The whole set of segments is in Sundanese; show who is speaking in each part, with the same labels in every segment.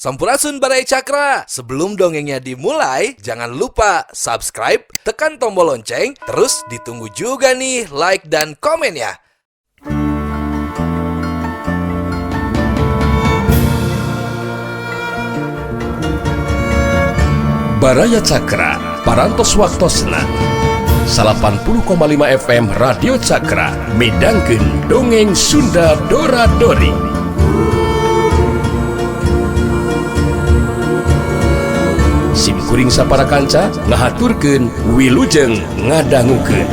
Speaker 1: Sampurasun Baraya Cakra. Sebelum dongengnya dimulai, jangan lupa subscribe, tekan tombol lonceng, terus ditunggu juga nih like dan komennya.
Speaker 2: Baraya Cakra, Parantos Waktosna 80,5 FM Radio Cakra midangkeun dongeng Sunda Dora Dori. Sim kuring sapara kanca ngahaturkeun wilujeng ngadangukeun.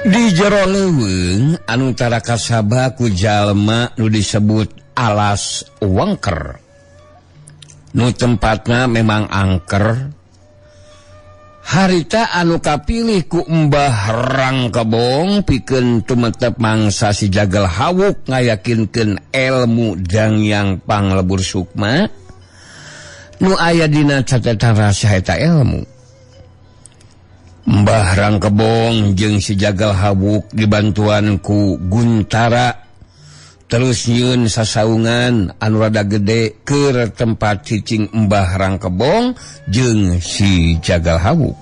Speaker 3: Di jero leuweung anu tara kasaba ku jalma nu disebut Alas Wengker. Nu tempatna memang angker. Harita anu kapilih ku Mbah Rangkebong pikeun tumetep mangsa si Jagal Hawuk ngayakinkeun elmu Dangyang Panglebur Sukma nu aya dina catatan rahasia eta ilmu. Mbah Rangkebong jeung si Jagal Hawuk dibantuan ku Guntara terus nyieun sasaungan anu rada gede keur tempat cicing Mbah Rangkebong jeung si Jagal Hawuk.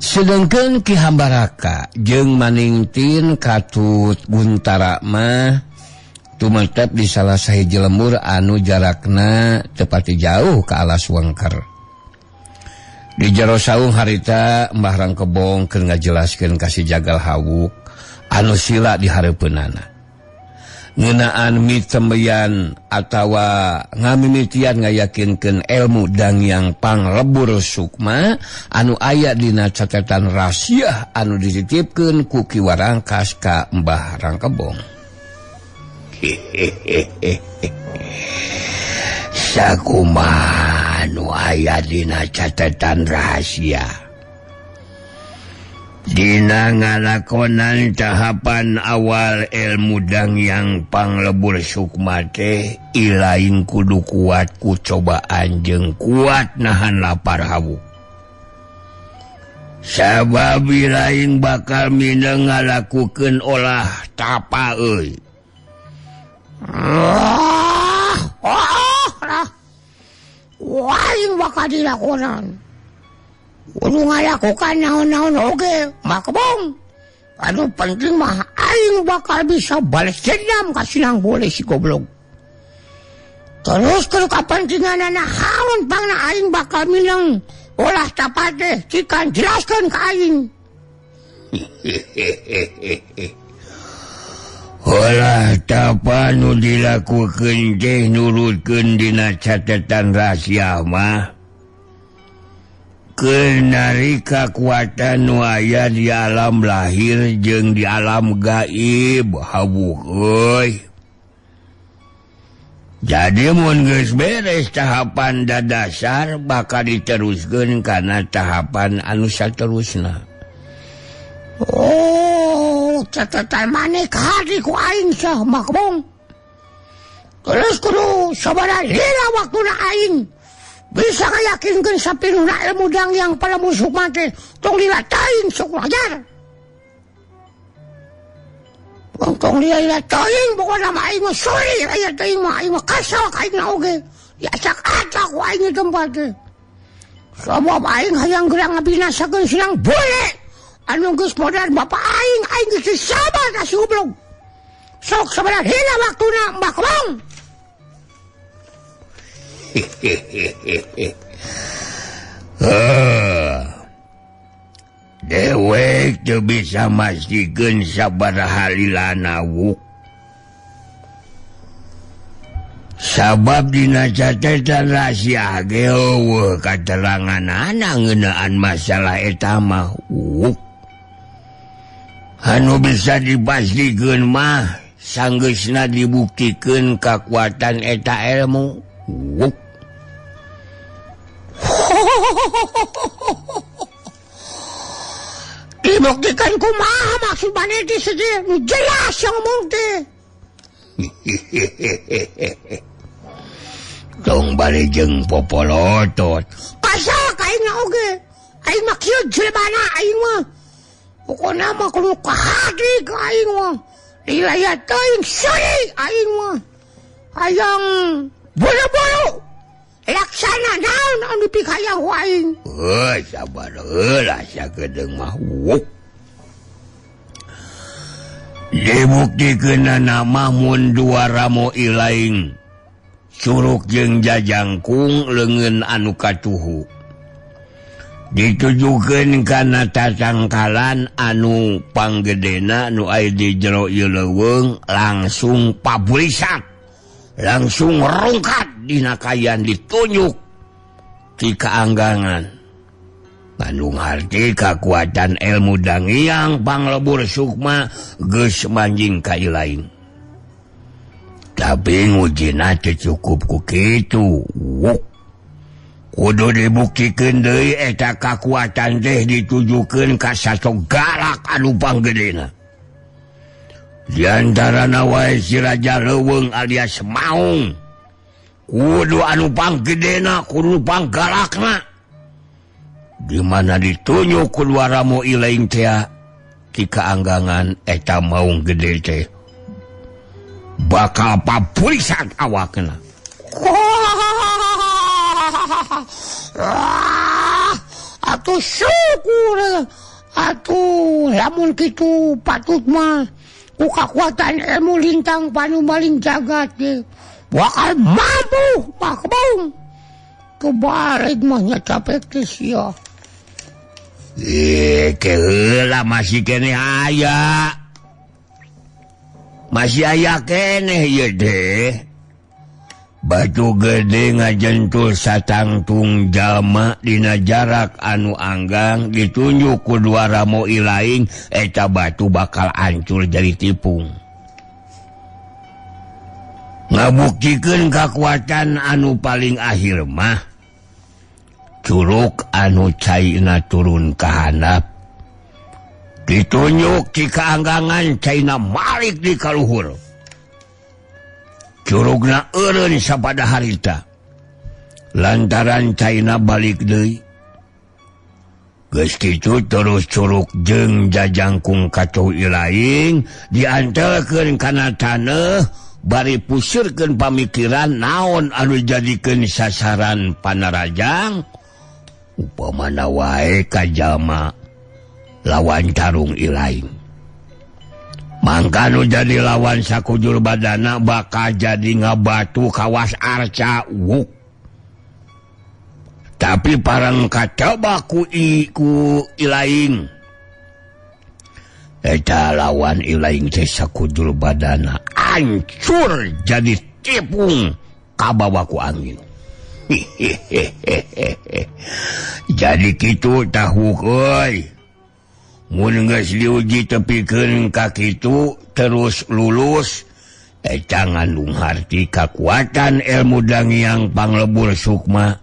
Speaker 3: Sedengkeun Ki Hambaraka jeung Maningtin katut Guntara mah tumetep di salah sahiji lembur anu jarakna teu pati jauh ka Alas Wengker. Di jero saung harita Mbah Rangkebong keur ngajelaskeun ka si Jagal Hawuk anu sila di hareupeunana. Ngeunaan mitembeyan atawa ngamimitian ngayakinkeun elmu Dangyang Panglebur Sukma anu aya dina catatan rahasia anu dititipkeun ku Ki Warangkas ka Mbah Rangkebong. Sakumaha nu aya dina catatan rahasia dina ngalakonan tahapan awal ilmu Dangyang Panglebur Sukma teh ilaing kudu kuat ku cobaan jeung kuat nahan lapar hawuk. Sabab ilaing bakal mineng ngalakukeun olah tapa euy.
Speaker 4: Aing bakal dilakonan. Kudu ngalakukan naon-naon oge, Makbong. Anu penting mah aing bakal bisa balas dendam ka Sinang Boleh si goblok. Terus kudu kapentinganana haun pangna aing bakal mineng olah tapa teh cikan jelaskeun ka aing.
Speaker 3: Olah tapa nu dilakukeun teh nurutkeun dina catatan rahasia mah keur narik kakuatan nu aya di alam lahir jeung di alam gaib hawuk euy. Jadi mun geus beres tahapan dadasar bakal diteruskeun kana tahapan anu saterusna.
Speaker 4: Oh, catatan maneh kahati ku aing sah Makbong. Terus kudu sabaraha lila waktuna aing bisa ngayakinkeun sapinuhna ilmu Dangyang Panglebur Sukma teh tong lila teuing sok wajar. Tong lila teuing pokona mah aing mah suri aya teuing mah aing mah kasal ka aing oge. Diacak-acak ku aing di tempat teh. Sabab aing hayang gerang ngabinasakeun Sinang Boleh. Anu geus modar bapak aing, aing geus disabar ka si goblok. Sok sabaraha lila waktuna Mbah Kebong.
Speaker 3: Dewek teu bisa mastikeun sabaraha lilana wuk. Sabab dina catatan rahasia ge eueuh kateranganana ngeunaan masalah eta mah wuk. Anu bisa dipastikeun mah sanggeusna dibuktikeun kakuatan eta ilmu. Wuk.
Speaker 4: Dibuktikan kumaha maksud maneh teh seje? Nu jelas yang ngomong teh.
Speaker 3: Tong bari jeung popolotot.
Speaker 4: Kasal ka aing oge. Aing mah kieu jelema aing mah. Pokona mah kudu kahati ka aing mah. Dilaya teuing seuri aing mah. Hayang buru-buru laksana naon anu dipikayang ku aing.
Speaker 3: Heuh, sabar heula sakedeung mah. Wuk. Dibuktikeunana mah mun dua ramo ilaing. Curug jeung jajangkung leungeun anu katuhu. Ditujukeun kana tatangkalan anu panggedena nu aya di jero ieu leuweung langsung pabulisak, langsung rungkat dina kayan ditunjuk ti kaanggangan. Bandung harti kakuatan ilmu Dangiang Panglebur Sukma geus manjing ka ilaing. Tapi ngujina teu cukup ku kitu. Wuk. Kudu dibuktikeun deui eta kakuatan teh ditujukeun ka sasok galak anu panggedena. Di antarana wae si Raja Leuweung alias Maung. Kudu anu panggedena, kudu panggalakna. Di mana ditunjuk ku dua ramo ilaing teh ti kaanggangan eta maung gede teh bakal papulisan awakna.
Speaker 4: Atuh syukur atuh lamun kitu patut mah ku kakuatan ilmu lintang panumbaling jagat ge bakal mampu pakbong kebarig mah nya capek teh sia.
Speaker 3: Keheula masih keneh aya. Masih aya keneh ieu teh. Batu gede ngajentul satangtung jalma dina jarak anu anggang ditunjuk ku dua ramo ilaing eta batu bakal hancur jadi tipung. Ngabuktikeun kakuatan anu paling akhir mah curug anu caina turun ka handap ditunjuk di kaanggangan caina malik di kaluhur. Curugna eureun sapada harita lantaran caina balik deui. Geus kitu terus curug jeung jajangkung katuh ilaing diantelkeun kana taneuh bari pusirkeun pamikiran naon anu jadikeun sasaran panarajang upamana wae ka jalma lawan tarung ilaing. Mangka nu jadi lawan sakujur badana bakal jadi ngabatu kawas arca wuk. Tapi parang kacoba ku ilaing. Eta lawan ilaing teh sakujur badana hancur jadi tipung kabawa ku angin. Jadi kitu tahu euy. Mun geus diuji tepikeun ka kitu terus lulus eta ngandung harti kakuatan ilmu Dangiang Panglebur Sukma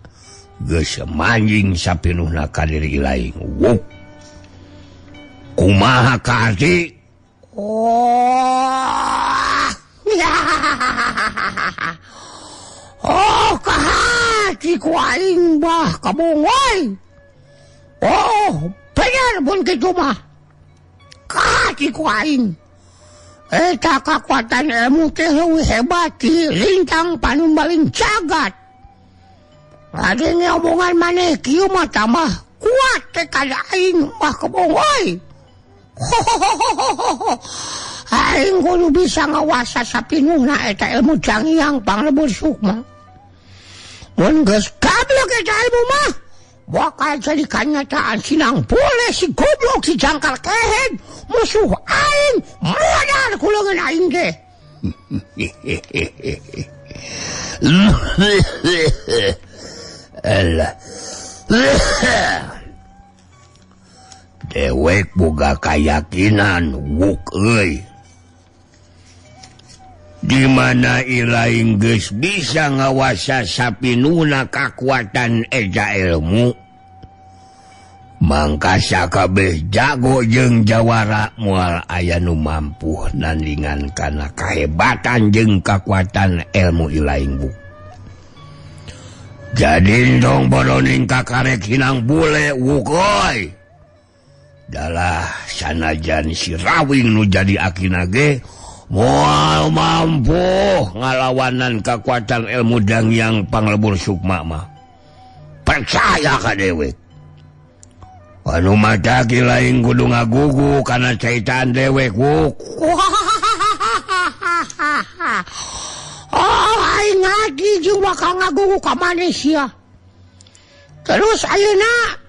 Speaker 3: geus manjing sapinuhna ka diri ilaing. Wuk. Kumaha kaarti?
Speaker 4: Oh. Oh, kahati ku aing bah kabongoy. Oh, bener pun kitu mah. Kahati ku aing. Eta kakuatan ilmu teh leuwih hebat ti lintang panumbaling jagat. Adanya omongan maneh kieu mah tambah kuat teh kada aing mah kebongoy. Aing kudu bisa ngawasa sapinuhna eta ilmu Dangiang Panglebur Sukma. Mun geus gablek eta ilmu mah bakal jadi kanyataan sinang boleh si goblok si jangkal kehed musuh aing modal ku leungeun aing teh.
Speaker 3: Alah. Dewek boga kayakinan wuk euy. Di mana ilaing geus bisa ngawasa sapinuna kakuatan eta ilmu. Mangka sakabeh jago jeung jawara moal aya nu mampu nandingan kana kahebatan jeung kakuatan ilmu ilaing wuk. Jadi dong boroning kakarek hinang bule wuk euy. Dalah sanajan si Rawing nu jadi akina ge moal mampu ngalawanan kekuatan ilmu Danghyang Panglebur Sukma mah. Percaya ka dewek. Anu mata ki lain kudu ngagugu kana caitan dewek wuk.
Speaker 4: Oh, aing ngaji jeung bakal ngagugu ka maneh sia. Terus ayeuna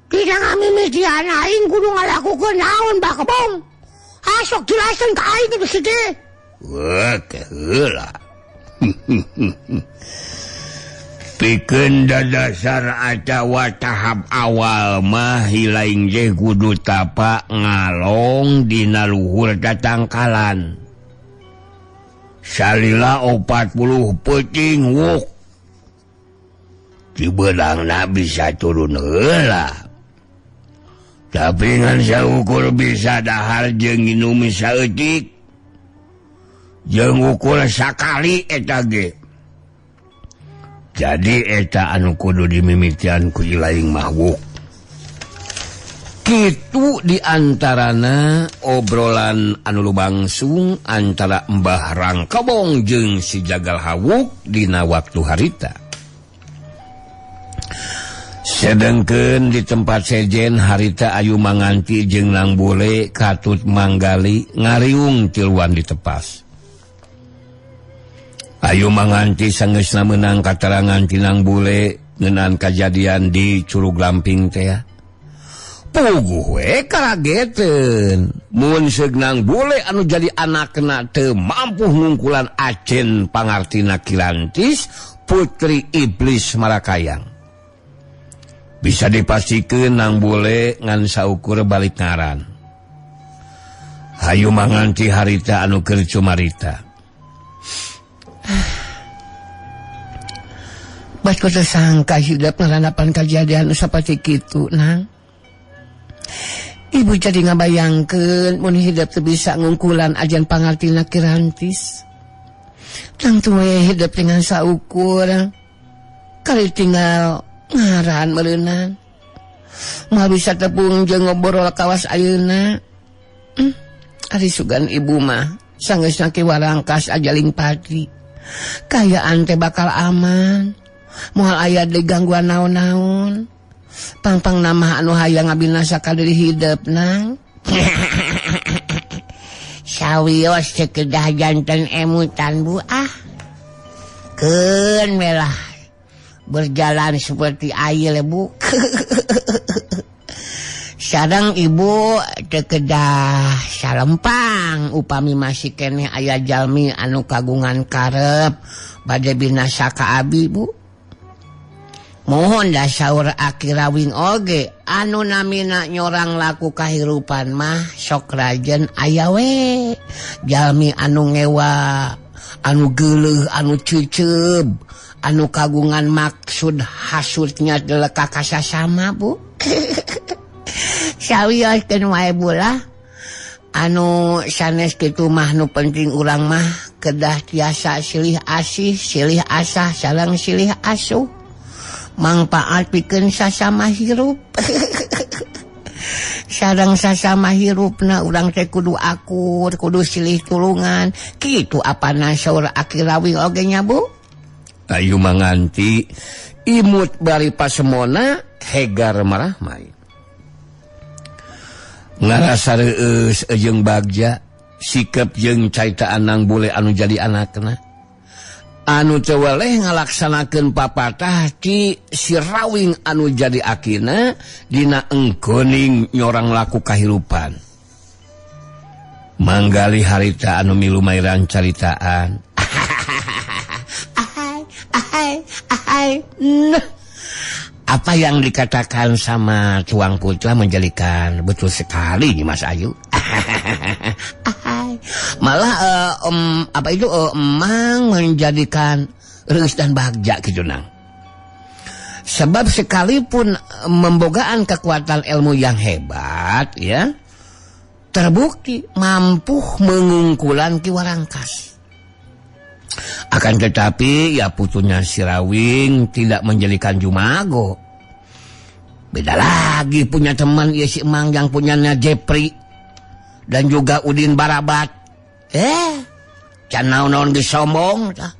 Speaker 4: tidak ngamimitian aing kudu ngalakukeun naon Bah Kebong. Asok jelaskeun ka aing geus teh.
Speaker 3: Wah, heula. Pikeun dadasar atawa tahap awal mah hilaing ge kudu tapa ngalong dina luhur tatangkalan. Salila 40 peuting wuk. Dibeudangna bisa turun heula. Tapi ngan saukur bisa dahar jeung nginum saeutik. Jeung ukur sakali eta ge. Jadi eta anu kudu dimimitian ku ilaing mah wuk. Kitu diantarana obrolan anu lumangsung antara Mbah Rangkebong jeung si Jagal Hawuk dina waktu harita. Sedengkeun di tempat sejen harita Ayu Manganti jeung Nang Bule katut Manggali ngariung tiluan ditepas. Ayu Manganti sanggeusna meunang katerangan ti Nang Bule ngeunaan kajadian di Curug Lamping teh. Puguh we karageteun mun seug Nang Bule anu jadi anakna teu mampu ngungkulan Acen Pangartina Kilantis putri iblis Marakayang. Bisa dipastikan Nang Bule ngan saukur balik ngaran. Hayu Manganti harita anu keur cumarita.
Speaker 4: Bat kudu sangka hidup ngaranapan kajadian nu saperti kitu Nang. Ibu jadi ngabayangkeun mun hidup teu bisa ngungkulan ajan Pangartina Kirantis. Tangtu we hidup dengan saukur kali tinggal ngaran meureunan. Moal bisa tepung jeung ngobrol kawas ayeuna. Ari sugan ibu mah sanggeusna ki warangkas ajaling pati. Kayaan teh bakal aman. Moal aya deui gangguan naon-naon. Pangpang nama anu hayang ngabinasa ka diri hidep Nang. Sawios teu kedah janten emutan Bu ah. Keun we lah. Berjalan seperti air Bu. Sareng ibu teu kedah salempang upami masih keneh aya jalmi anu kagungan karep bade binasa ka abi Bu. Mohon dah saur Aki Rawing oge anu namina nyorang laku kahirupan mah sok rajen aya we jalmi anu ngewa anu geuleuh anu ceuceub anu kagungan maksud hasutnya deleka kasasama Bu. Sawioskeun wae Bu lah. Anu sanes kitu mah nu penting urang mah kedah tiasa silih asih, silih asah, sareng silih asuh. Mangpaat pikeun sasama hirup. Sareng sasama hirupna urang teh kudu akur, kudu silih tulungan. Kitu apana saur Aki Rawing oge nya Bu?
Speaker 3: Ayu Manganti imut bari pasemona hegar marahmai. Ngarasa reueus jeung bagja sikep jeung caitaan Nang Bule anu jadi anakna. Anu teu weleh ngalaksanakeun papatah ti si Rawing anu jadi akina dina engkoning nyorang laku kahirupan. Manggali harita anu milu mairan caritaan.
Speaker 4: Ahai, ahai, ahai. Nah.
Speaker 3: Apa yang dikatakan sama Tuang Putra menjadikan betul sekali nih Mas Ayu. Malah apa itu emang menjadikan reus dan bagja gitu nang. Sebab sekalipun membogaan kekuatan ilmu yang hebat ya, terbukti mampu mengungkulan Ki Warangkas. Akan tetapi ya putunya Sirawing tidak menjadikan Jumago. Beda lagi punya teman ya si Emang yang punyanya Jepri dan juga Udin Barabat. Can naon-naon geus sombong tah.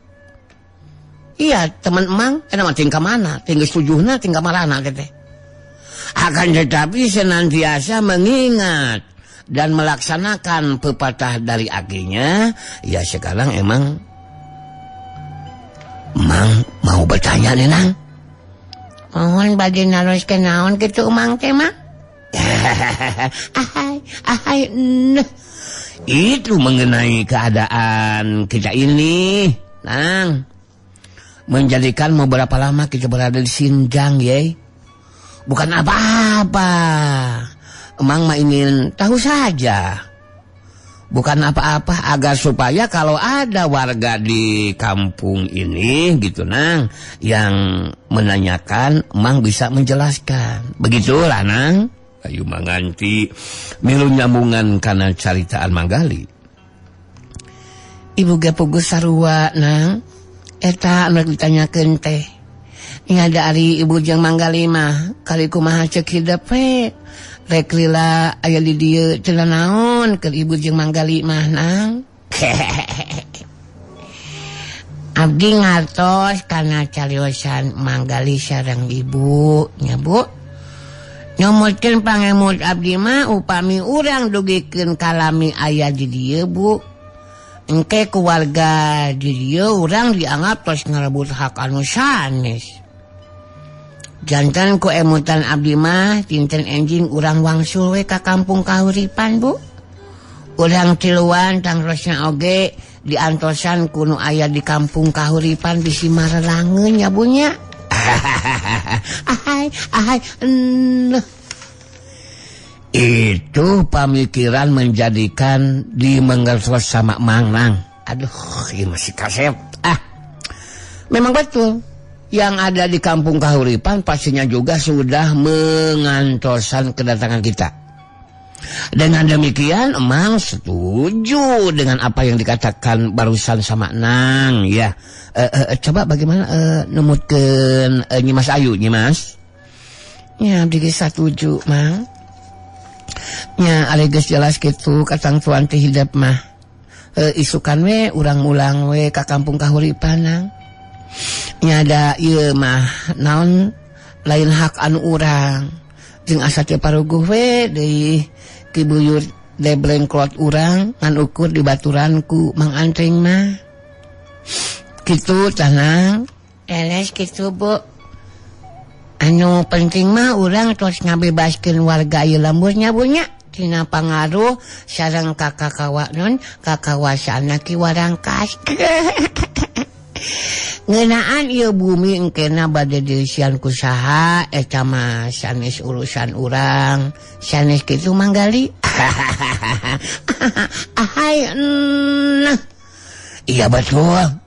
Speaker 3: Iya teman Emang eta mah tingkah mana? Tinggal setujuhna tingkah marana teh. Akan tetapi senantiasa mengingat dan melaksanakan pepatah dari akhirnya, ya sekarang emang Mang mau bertanya nih nang.
Speaker 4: Mohon bade naroskeun naon kitu Mang teh mah. Ahai ahai nah.
Speaker 3: Itu mengenai keadaan kita ini, nang. Menjadikan mau berapa lama kita berada di Sinjang, ye? Bukan apa-apa. Emang mah ingin tahu saja. Bukan apa-apa agar supaya kalau ada warga di kampung ini gitu nang yang menanyakan, emang bisa menjelaskan. Begitulah nang. Ayu manganti milu nyambungan kana caritaan Manggali.
Speaker 4: Ibu ge puguh sarua nang. Eta anu ditanyakeun teh. Nya ari ibu jeung Manggali mah kali kumaha ceuk hidep we. Rek lila aya di dieu cenah naon keur ibu jeung Manggali mah nang. Abdi ngartos kana cariosan Manggali sareng ibu nya Bu. Nyomotkeun pangemut abdi mah upami urang dugikeun kalami aya di dieu Bu. Engke keluarga di dieu urang dianggap tos ngarebut hak anu sanes. Jantan ku emutan abdi mah dinten enjing urang wangsul we ka kampung Kahuripan Bu. Urang tiluan tangrosna oge diantosan ku nu aya di kampung Kahuripan bisi marelangeun nya Bu nya. Ahai ahai nah.
Speaker 3: Itu pemikiran menjadikan dimengertos sama Mang nang. Aduh, ini masih kasep. Ah, memang betul. Yang ada di kampung Kahuripan pastinya juga sudah mengantosan kedatangan kita. Dengan demikian, Emang setuju dengan apa yang dikatakan barusan sama Nang ya. Coba bagaimana nemutkeun Nyimas Ayu, Nyimas?
Speaker 4: Ya, abdi geus satuju, Mang. Nya ari geus jelas kitu katangtuan teh hidep mah. Isukan we urang mulang we ka kampung Kahuripan nang. Nya da ieu mah naon lain hak anu urang. Jeung asa teu paruguh we deui Ki Buyut deblengklot urang ngan ukur di baturanku Mang Anteng mah. Kitu tah nang. Eles kitu Bu. Anu penting mah urang tos ngabebaskeun warga ieu lemburnya Bu nya tina pangaruh sareng kakakawa non kakawasana Ki Warangkas. Ngeunaan ieu bumi engkena bade diisian ku saha eta mah sanes urusan urang sanes kitu Manggali. Ahai nah.
Speaker 3: Iya betul.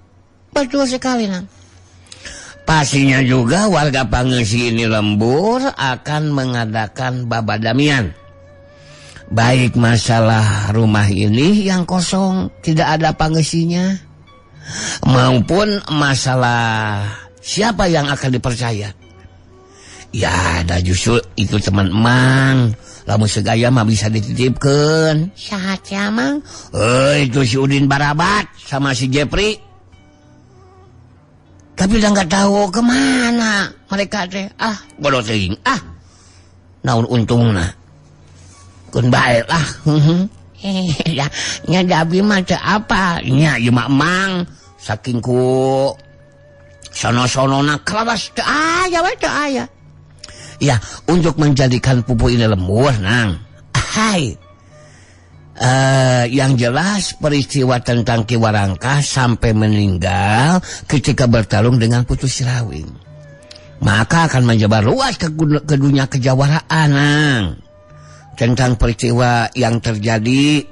Speaker 4: Betul sekali nang.
Speaker 3: Pastinya juga warga Pangeusi ini lembur akan mengadakan babadamian. Baik masalah rumah ini yang kosong tidak ada pangeusinya, maupun masalah siapa yang akan dipercaya. Ya, ada justru itu teman Emang. Lamun segaya mah bisa dititipkeun.
Speaker 4: Saha sia Mang?
Speaker 3: Itu si Udin Barabat sama si Jepri. Tapi udah nggak tahu kemana mereka teh. Ah, bodoh teuing. Ah, naon untungna. Keun bae lah.
Speaker 4: Ya, nya da abdi mah teu apa.
Speaker 3: Nya ieu mah Emang saking ku sono-sonona kalawas teu aya we teu aya. Ya, untuk menjadikan pupuk ini lembur nang. Hai. Yang jelas peristiwa tentang Ki Warangka sampai meninggal ketika bertarung dengan Putu Sirawing. Maka akan menyebar luas ke dunia kejawaraan tentang peristiwa yang terjadi.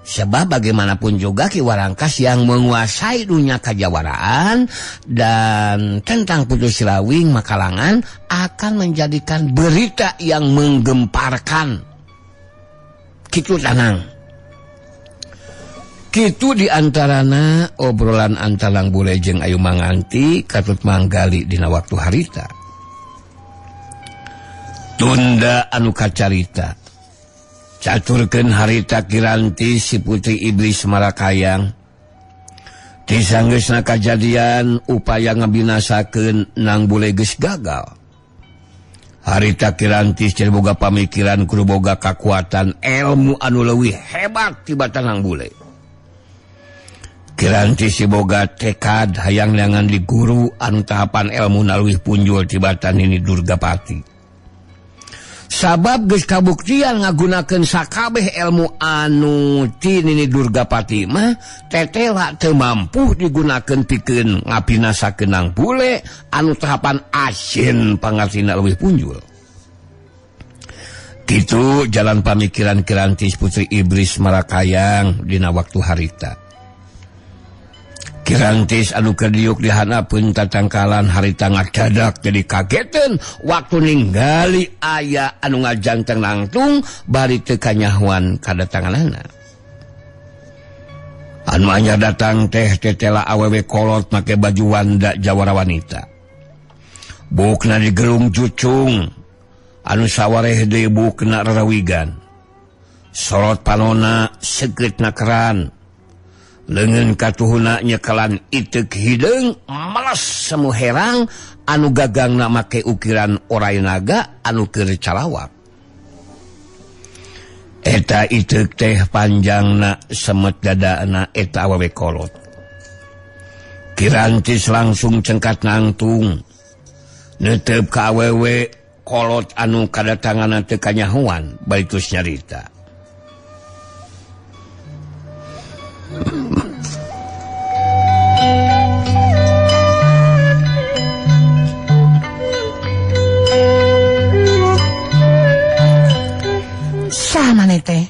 Speaker 3: Sebab bagaimanapun juga Ki Warangkas yang menguasai dunia kejawaraan dan tentang Putu Silawing Makalangan akan menjadikan berita yang menggemparkan. Kitu tanang. Kitu diantarana obrolan antalang bule jeung Ayu Manganti katut manggali dina waktu harita. Tunda anu kacarita. Caturkeun harita Kiranti si putri iblis Marakayang. Tisanggeusna kajadian upaya ngabinasakeun nang bule geus gagal. Harita Kiranti cenah boga pamikiran kudu boga kakuatan ilmu anu leuwih hebat tibatan nang bule. Kiranti si boga tekad hayang neangan di guru anu tahapan ilmu leuwih punjul tibatan ini Durgapati. Sabab geus kabuktian ngagunakeun sakabeh ilmu anu ti Nini Durgapati mah tetela teu mampu digunakeun pikeun ngabinasakeun nang bule anu tahapan asin pangartina leuwih punjul. Kitu jalan pamikiran Kirantis putri iblis Marakayang dina waktu harita. Kirantis anu keur diuk dihanapeun tatangkalan harita ngadadak jadi kageteun waktu ninggali aya anu ngajangteng nangtung bari teu kanyahoan kadatanganana. Anu anyar datang teh tetela awewe kolot make baju wanda jawara wanita. Bukna digerung cucung anu sawareh deui bukna rarawigan. Sorot panona seukeutna keran. Leungeun katuhuna nyekelan iteuk hideung meles semu herang anu gagangna make ukiran orai naga anu keur calawak. Eta iteuk teh panjangna semet dadana eta awewe kolot. Kirantis langsung cengkat nangtung neuteup ka awewe kolot anu kadatanganna teu kanyahoan bari tos nyarita.
Speaker 4: Sama teh.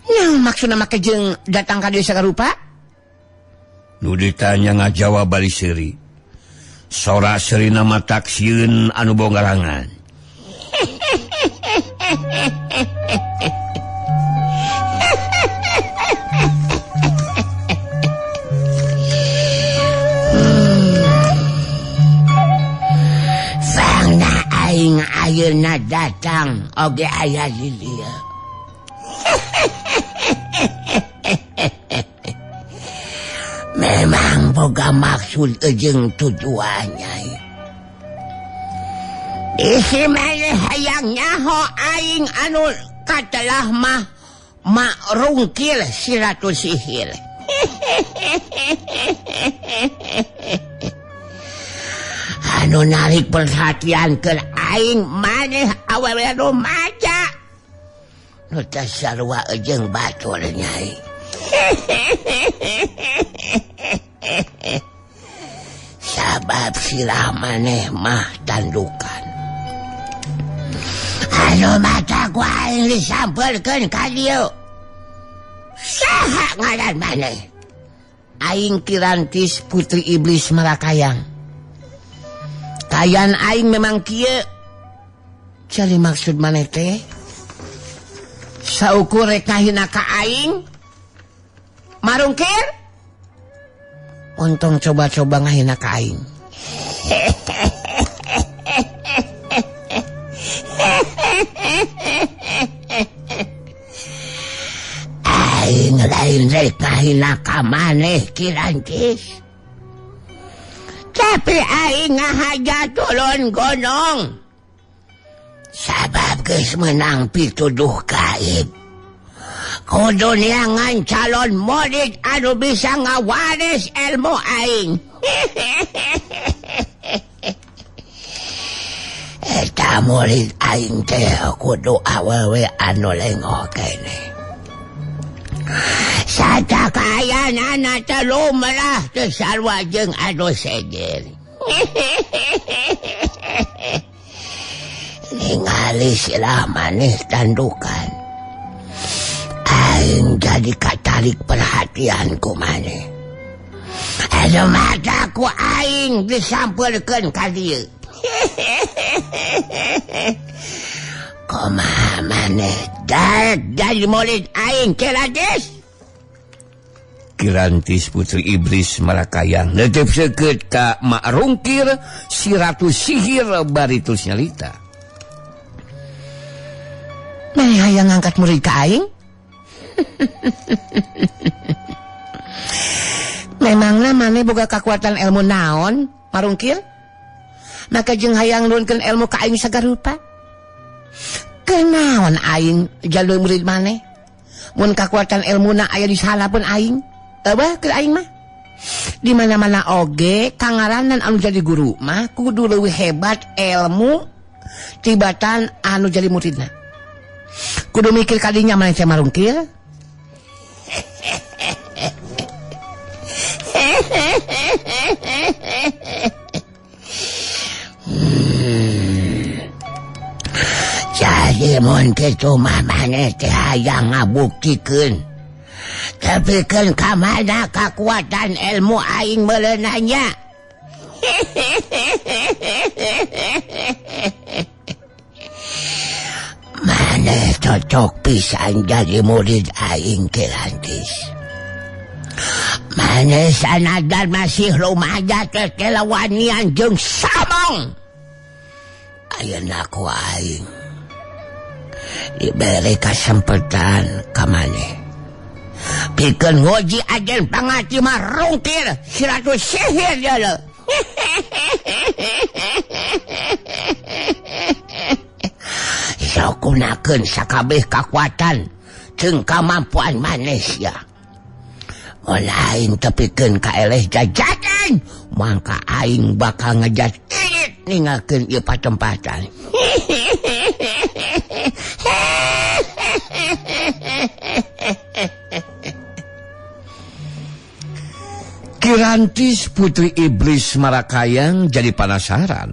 Speaker 4: Yang maksudna make jeung datang ka dieu sagarupa?
Speaker 3: Nu ditanya ngajawab bari seuri. Sora seurina matak sieun anu bonggarangan.
Speaker 4: Aing ayeuna datang oge aya di dieu. Memang boga maksud jeung tujuannya. Isi maneh hayang nyaho aing anu katelah mah makrungkil si ratu sihir. Anu narik perhatian ke aing maneh awewe rumaja nu teh sarua jeung batur nyai. Sabab sirah maneh mah tandukan. Anu mata ku aing disampeurkeun ka dieu. Saha ngaran maneh? Aing Kirantis putri iblis Marakayang. Kayan aing memang kieu. Cari maksud maneh teh? Saukur rek ngahina ka aing? Marungkir? Untung coba-coba ngahina ka aing. Aing lain rek ngahina ka maneh Kirantis. Tapi aing ngahaja turun gunung. Sabab geus menang pituduh gaib. Kudu neangan calon murid anu bisa ngawaris ilmu aing. Eta murid aing teh kudu awewe anu lengoh keneh. Satakayanana teh lumrah teu sarua jeung anu sejen. Ningali silah maneh tandukan. Aing jadi katarik perhatian ku maneh. Anu mata ku aing disampeurkeun ka dieu. Kumaha maneh daek jadi murid aing Kirantis?
Speaker 3: Kirantis Putri Iblis Marakayang netep seukeut ka Mak Rungkir si Ratu Sihir bari terus nyalita.
Speaker 4: Maneh hayang ngangkat murid ka aing? Memangna maneh boga kakuatan ilmu naon, Marungkir? Maka jeung hayang nuhunkeun ilmu ka aing sagarupa. Kenaon aing jalur murid maneh? Mun kakuatan ilmuna aya di salapun aing, eueuh keur aing mah. Di mana-mana oge kangaranan anu jadi guru mah kudu leuwih hebat ilmu tibatan anu jadi muridna. Kudu mikir kadinya maneh teh Marungkir. Jadi mun kitu mah maneh teh hayang ngabuktikeun. Tepikeun ka mana kakuatan ilmu aing meureunanya. Maneh cocok pisan jadi murid aing Kirantis. Maneh sanajan masih rumaja teh kelawanian jeung samong. Ayeuna ku aing diberi kasempatan ka maneh. Pikeun ngoji ajen pangati mah rungkir si Ratu Sihir deuleu. Sok gunakeun sakabeh kakuatan jeung kamampuan maneh sia. Mun aing tepikeun ka eleh jajadan, mangka aing bakal ngejat irit ninggalkeun ieu patempatan.
Speaker 3: Kirantis Putri Iblis Marakayang jadi penasaran.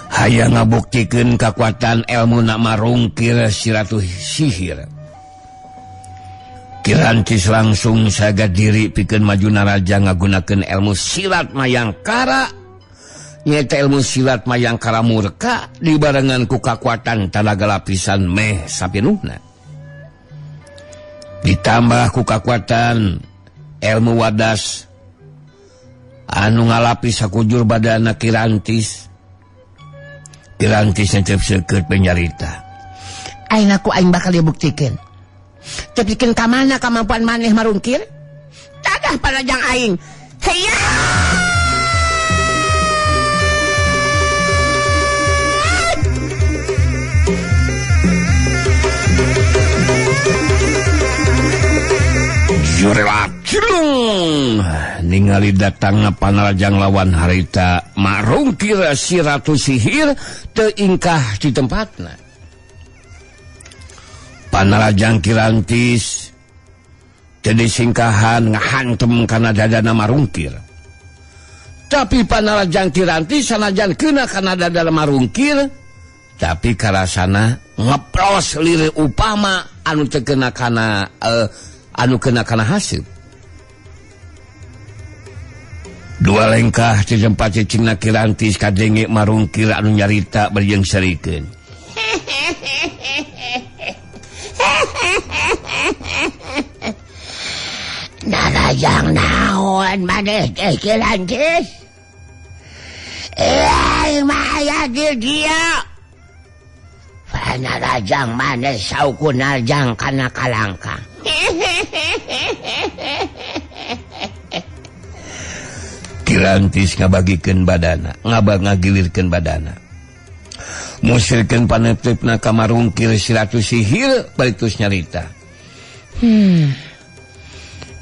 Speaker 3: Hayang ngabuktikeun kakuatan ilmu nak marungkir si Ratu Sihir. Kirantis langsung saga diri pikeun maju naraja ngagunakeun ilmu silat Mayangkara. Nyata ilmu silat Mayangkara murka dibarengan ku kakuatan tanaga lapisan meh sapinuhna. Ditambah ku kakuatan ilmu wadas anu ngalapis sakujur badana Kirantis. Kirantis nyecep seukeut penyarita.
Speaker 4: Ayeuna ku aing bakal dibuktikeun. Tepikeun ka mana kamampuan maneh marungkir? Dadah panajang aing. Heya!
Speaker 3: Jurelat cilung ningali datangna panarajang lawan harita Marungkir si Ratu Sihir teu ingkah di tempatna. Panarajang Kirantis teu disingkahan ngahantem kana dadana Marungkir. Tapi panarajang Kirantis sanajan keuna kana dadana Marungkir, tapi karasana ngepros lirik upama anu teu kena kana anu kena kana hasil. Dua lengkah di tempat cicingna Kirantis kadenge Marungkir anu nyarita berjeng serikeun.
Speaker 4: Narajang naon maneh teh Kirantis? Aing mah aya di dieu. Panarajang maneh sauku narjang kana kalangkang.
Speaker 3: Kirantis ngabagikeun badana, ngagilirkeun badana. Musirkeun panetepna ka Marungkir si Ratu Sihir bari terus nyarita.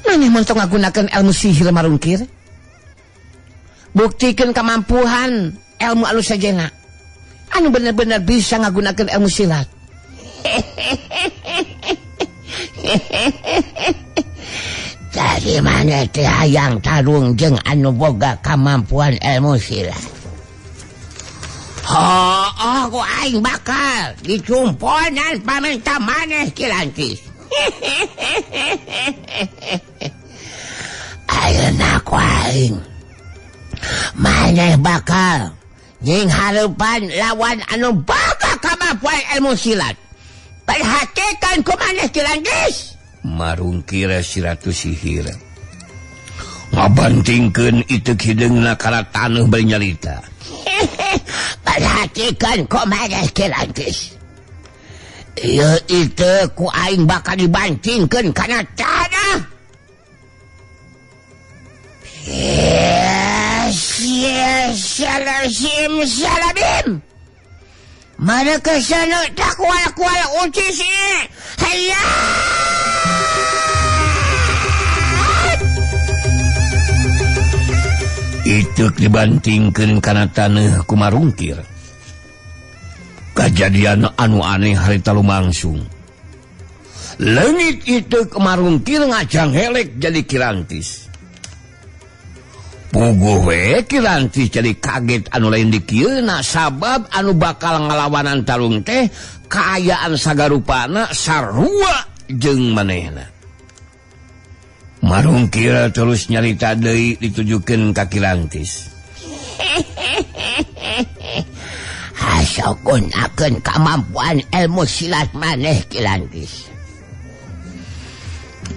Speaker 4: Maneh mun tong ngagunakeun ilmu sihir Marungkir? Buktikeun kamampuan ilmu anu sajena. Anu bener-bener bisa ngagunakeun ilmu silat. Jadi Ari maneh teh hayang tarung jeung anu boga kamampuan ilmu silat. Hooh ku aing bakal dicumponan pamenta maneh Ki Lantis. Ayeuna ku aing maneh bakal nying hareupan lawan anu boga kamampuan ilmu silat. Perhatikan ku maneh Ki Lantis.
Speaker 3: Marungkir si Ratu Sihir ngabantingkeun itu hideungna kana taneuh bari nyarita.
Speaker 4: Perhatikan ku maneh Ki Lantis. Ieu itu ku aing bakal dibantingkeun kana tanah. Yes, salabim. Mana kesana tak kual-kual ucis ini. Hayya.
Speaker 3: Itu dibantingkeun kana taneuh ku Marungkir. Kajadian anu aneh harita lumangsung. Leungit itu Marungkir ngajang helek jadi Ki Lantis. Puguh we Ki Lantis jadi kaget anu lain dikieuna sabab anu bakal ngalawanan tarung teh kaayaan sagarupana sarua jeung manehna. Marungkir terus nyarita deui ditujukeun ka Ki Lantis.
Speaker 4: Hasogunakeun kamampuan ilmu silat maneh Ki Lantis.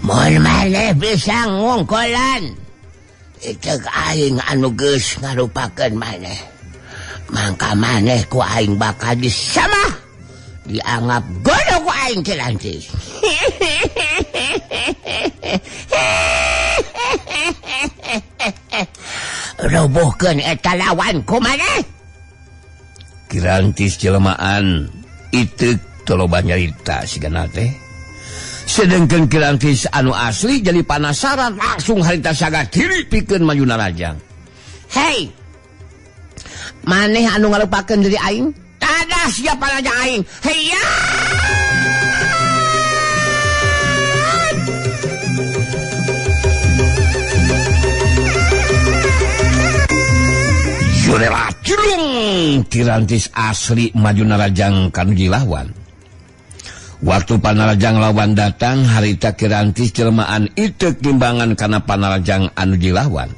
Speaker 4: Mun maneh bisa ngungkolan itu aing anu geus ngarupakeun maneh. Mangka maneh ku aing bakal disamah dianggap gono ku aing Ki Lantis. Robohkeun eta lawan ku maneh.
Speaker 3: Ki Lantis jelmaan itu toloba nyarita sigana teh. Sedengkeun Ki Lantis anu asli jadi panasaran langsung harita saga diri pikeun maju narajang.
Speaker 4: Hei, maneh anu ngalupakeun diri aing? Tadah siapa raja aing? Heya!
Speaker 3: Jurela julung Ki Lantis asli maju narajang kanu dilawan. Waktu panarajang lawan datang harita Ki Lantis jelmaan itu timbangan kana panarajang anu dilawan.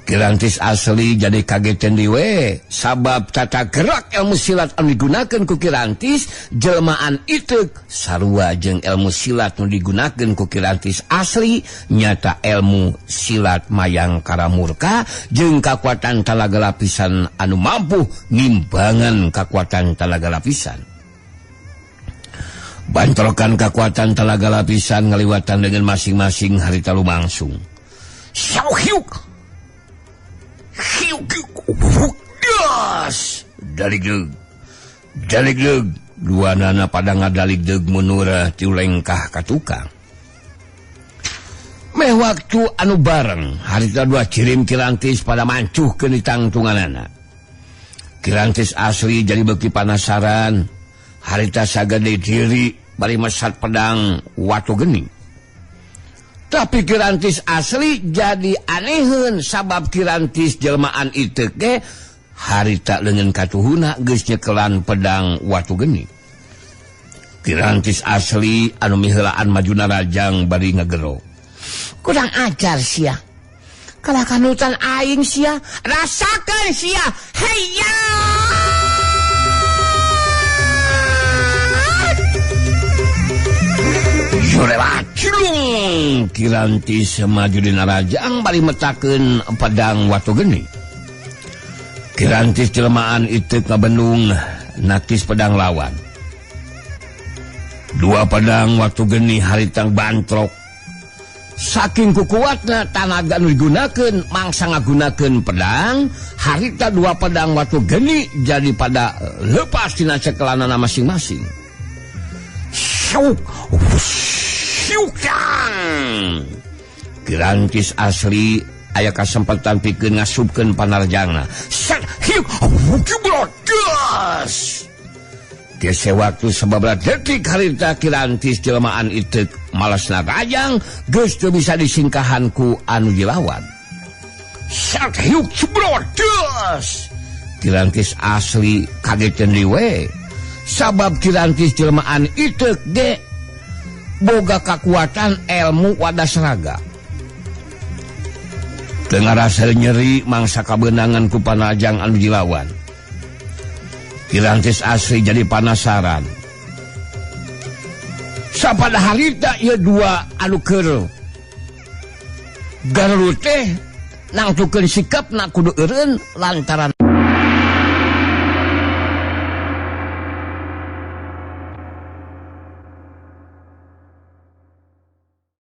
Speaker 3: Ki Lantis asli jadi kaget we sabab tata gerak ilmu silat anu digunakeun ku Ki Lantis jelmaan itu sarua jeung ilmu silat nu digunakeun ku Ki Lantis asli nyata ilmu silat mayang karamurka jeung kakuatan talaga lapisan anu mampu ngimbangan kakuatan talaga lapisan. Bantrokan kekuatan talaga lapisan ngaliwatan dengan masing-masing harita lumangsung. Sauhiuk das daligdeg daligdeg dua nana pada ngadaligdeg munurah tiulengkah ka tukang. Meh waktu anu bareng harita dua cirim Ki Lantis pada mancuh ke ditangtunganana. Ki Lantis asli jadi beuki panasaran harita sagede diri bari mesat pedang watu geni. Tapi Ki Lantis asli jadi aneheun sabab Ki Lantis jelmaan itu ge harita leungeun katuhuna geus nyekelan pedang watu geni. Ki Lantis asli anu miheulaan maju narajang bari ngagero.
Speaker 4: Kurang ajar sia. Kalah kanutan aing sia, rasakeun sia. Hayya!
Speaker 3: Cilung Ki Lantis maju dina rajang bari metakeun pedang watu geni. Ki Lantis jelmaan itu kabendung nakis pedang lawan. Dua pedang watu geni haritang bantrok. Saking kukuatna tanaga nu digunakeun mangsa ngagunakeun pedang, harita dua pedang watu geni jadi pada lepas tina cekelanana masing-masing. Syuk, syukang. Ki Lantis asli aya kasempatan pikeun ngasupkeun panarjangna. Set hiuk, das. Tiasa waktu sababaraha detik harita Kirantis jelmaan itu malasna rajang geus teu bisa disingkahan ku anu dilawan. Sat hiuk cebrot deus. Kirantis asli kageteun deui sabab Kirantis jelmaan itu ge boga kakuatan ilmu wadas raga. Teu ngarasa nyeri mangsa kabeunangan ku panajang anu dilawan. Kirantis asli jadi panasaran. Sapada harita ieu dua anu keur garu teh nangtukeun sikapna kudu eureun lantaran